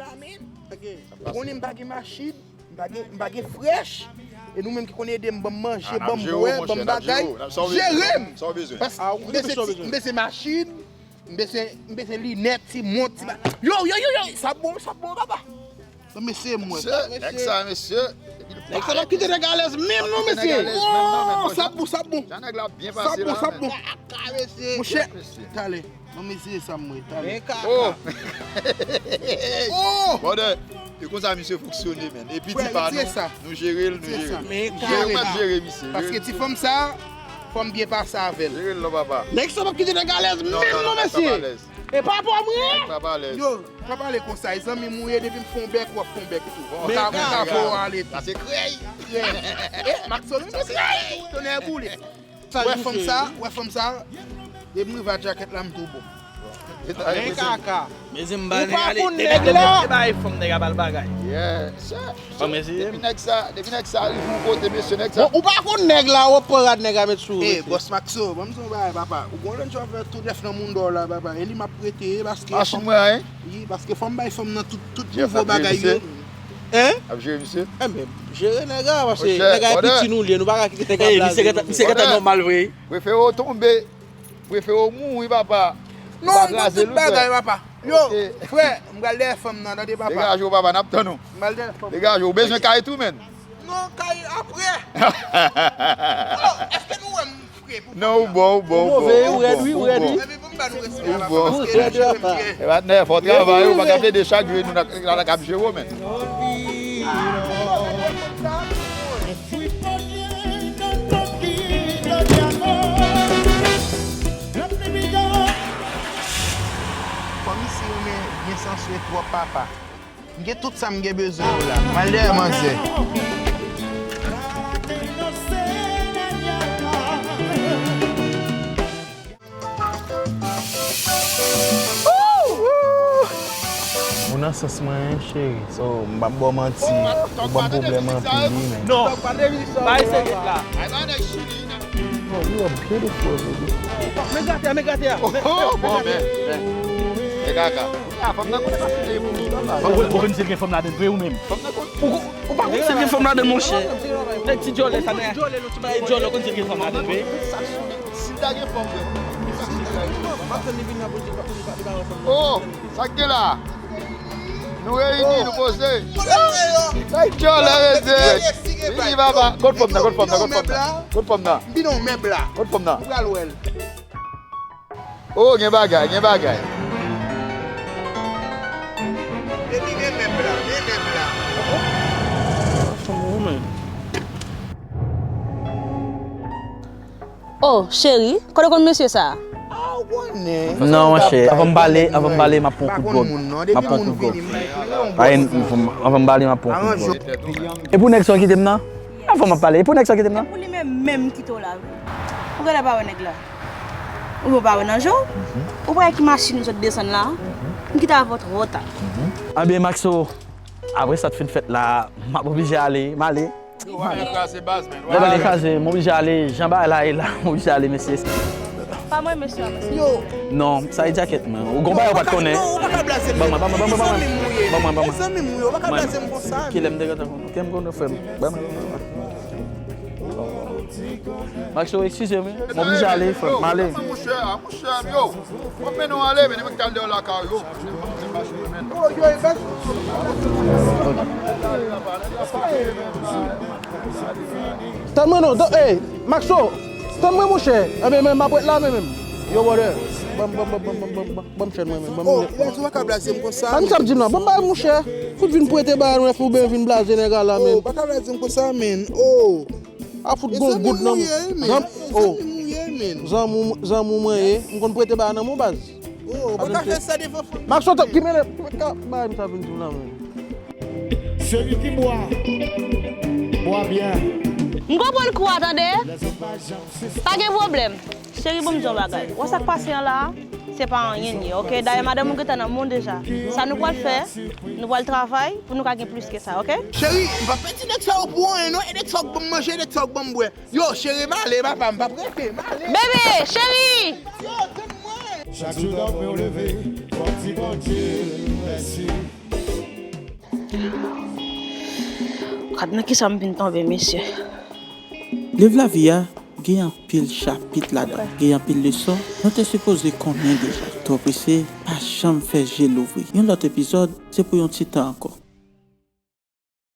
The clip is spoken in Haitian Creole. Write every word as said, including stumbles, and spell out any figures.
la, men. Ou konnen m pa gen machin, m pa gen, m pa gen frèch. E nou menm ki konn ede m, ban m manje, ban m bwè, ban m bagay, jere m. Paske m bezwen, m bezwen machin, m bezwen, m bezwen linèt, ti mont, ti ba. Yo, yo, yo, yo, sa bon, sa bon, papa. Mesye, mwen. Mesye, nèg sa, mesye. Nèg sa p ap kite nèg alèz menm non, mesye. Oh, sa bon, sa bon. Jan nèg la byen pase la, sa bon, sa bon. Monchè, talè. Ban m eseye sa m wè, talè. Oh! Oh! Brother, e konsa misye fonksyone, men. E piti pa nou, nou jere l, nou jere l. Jere, ou mèt jere misye. Paske ti fanm sa, fò m byen pase avè l. Jere l non, papa. Nèg sa p ap kite nèg alèz menm non, mesye. E pa pa mwen. Yo, pa pale konsa, e zanmi m ou ye, depi m fè yon bèk, w ap fè yon bèk tou. Ou ka, ou ka voye w ale tou. Sa se krèy. E, Maxo, nou se krèy. Tonnè boule. Wè fanm sa, wè fanm sa. Depi m rive a djakèt la, m tou bon. Men kaka. Mezanmi, m ba nèg ale. Depi nèg la, e bay fanm nèg a bal bagay. Yeah, sir. Depi nèg sa, depi nèg sa rive yon kote, mesye, nèg sa. Ou pa konn nèg la, w ap pran rad nèg a met sou ou. Bòs Maxo, ban m di w yon bagay, papa. Ou gon Range Rover tou nèf nan mounda w la, papa. E li m ap prete, paske machin mwen an, wi, paske fò m bay fanm nan tout, tout nouvo bagay yo. Hein? Ap jere misye? Enben, jere nèg la, paske nèg la e pitit nou li ye, nou pa ka kite nèg la blaze nou. Misye gentan nòmal vre. Prefere w tonbe, prefere w mouri, papa. Non, m konn tout bagay, papa. Yo, frè, m pral dèyè fanm nan, tande, papa. Degaje w, papa, n ap tann ou. M pral dèyè fanm nan. Degaje w, ou bezwen kay tou, menn? Non, kay apre. Oh, èske nou wè m? Non, ou bon, ou bon, ou bon. Ou move, ou rèd, wi, ou rèd, wi. Ou bon. Ou rèd, papa. E patnè, fò travay, ou pa ka plede chak jou, nou la, la, la k ap jere w, men. Fanm isi renmen byen sanswe twòp, papa. M gen tout sa m gen bezwen yo la. M al dèyè manzè. Ou nan sans mwen, wi, cheri. So, m p ap ba w manti. Ou ban m pwoblèm anpil, wi, men. Non. Bay serye la. Oh, you are beautiful, baby. Men gate a, men gate a. Oh, bon, men, men. Men kaka. Ah, fanm nan konnen pa kite pou ou, papa. Ou, ou konn si l gen fanm ladann vre ou menm? Fanm nan konn. Ou, ou pa konn si l gen fanm ladann, monchè. Nèg ti djòlè sa, nèg. Ti djòlè, ou konn si l gen fanm ladann vre? Si l ta gen fanm, vre. Oh, sa k gen la? Nou reyini, nou poze. Nèg tchòlè, mesye. Vini, papa. Kot fòm nan, kot fòm nan, kot fòm nan. Kot fòm nan. Kot fòm nan. Oh, gen bagay, gen bagay. Depi gen mèb la, gen mèb la. Oh, cheri, kote w konn mesye sa a? Non, monchè, anvan m pale, anvan m pale, m ap pran kout gwòg. M ap pran kout gwòg. Ay, anvan m pale, m ap pran kout gwòg. E pou nèg sa w kite m nan? Anvan m ap pale, e pou nèg sa w kite m nan? E pou li menm menm m kite w la, wi. Ou genlè pa wè nèg la? Ou pa wè nan je w? Ou pa wè ki machin m sot desann la? M kite avè w twò ta. Anben, Maxo, apre sa t fin fèt la, m ap oblije ale, m ale. Yo, w ap kraze baz, men. Lè bagay kraze, m oblije ale, jan bagay la ye la, m oblije ale, mesye. Pa mwen, mesye, mesye. Yo. Non, sa e djakèt, men. Ou gon bagay ou pa t konnen. Non, ou pa ka blaze m. Ban mwen, ban mwen, ban mwen, ban mwen. Ban mwen, ban mwen. Zanmi m, yo, ou pa ka blaze m konsa. Kilè m te gentan konn. Kilè m konn, frè m. Ban mwen, ban mwen, ban mwen. Maxo, eskize m, wi. M oblije ale, frè m. M ale. Monchè, monchè, yo. Mwen mennen w ale, men mwen ki t al deyò lakay yo. Tann mwen non, tann, ey, Maxo, tann mwen monchè. Enben, men m ap ret la, men menm. Yo, brother. Ban m, ban m, ban m, ban m, ban m, ban m, ban m chèn mwen menm. Ban m. Oh, Maxo, pa ka blaze m konsa. Ban m sa ap di m nan. Ban m bay monchè. Fout vin prete bagay nou, oubyen vin blaze nèg la, men. Oh, pa ka blaze m konsa, men. Oh. A fout gon goud nan mwen. Zanmi mwen ye, men. Zanmi mwen ye, men. Zanmi mwen ye. M konn prete bagay nan mwen, baz. Oh, ou pa ka fè sa devan fanmi. Maxo, ki mele, ki mele ka bagay m sa vin di w la, men. Celui qui boit, boit bien. M konprann kou a, tande. Pa gen pwoblèm. Cheri, bon, m di yon bagay. Wè sa k pase an la a? Se pa anyen l ye, oke? Dayè, madanm ou gentan nan mond deja. Sa nou pral fè, nou pral travay pou nou ka gen plis ke sa, oke? Cheri, m pa pèdi nèg sa yo pou anyen, non. E nèg sa yo k ban m manje, e nèg sa yo k ban m bwè. Yo, cheri, m ale, papa, m p ap rete, m ale. Bebe, cheri! Yo, tann mwen! Chak jou dòmi w leve, fò w di Bondye mèsi. Gad nan kisa m vin tonbe, mesye. Liv lavi a gen anpil chapit ladan, gen anpil leson nou te sipoze konnen deja. Twò prese, pa janm fè je louvri. Yon lòt epizòd, se pou yon ti tan ankò.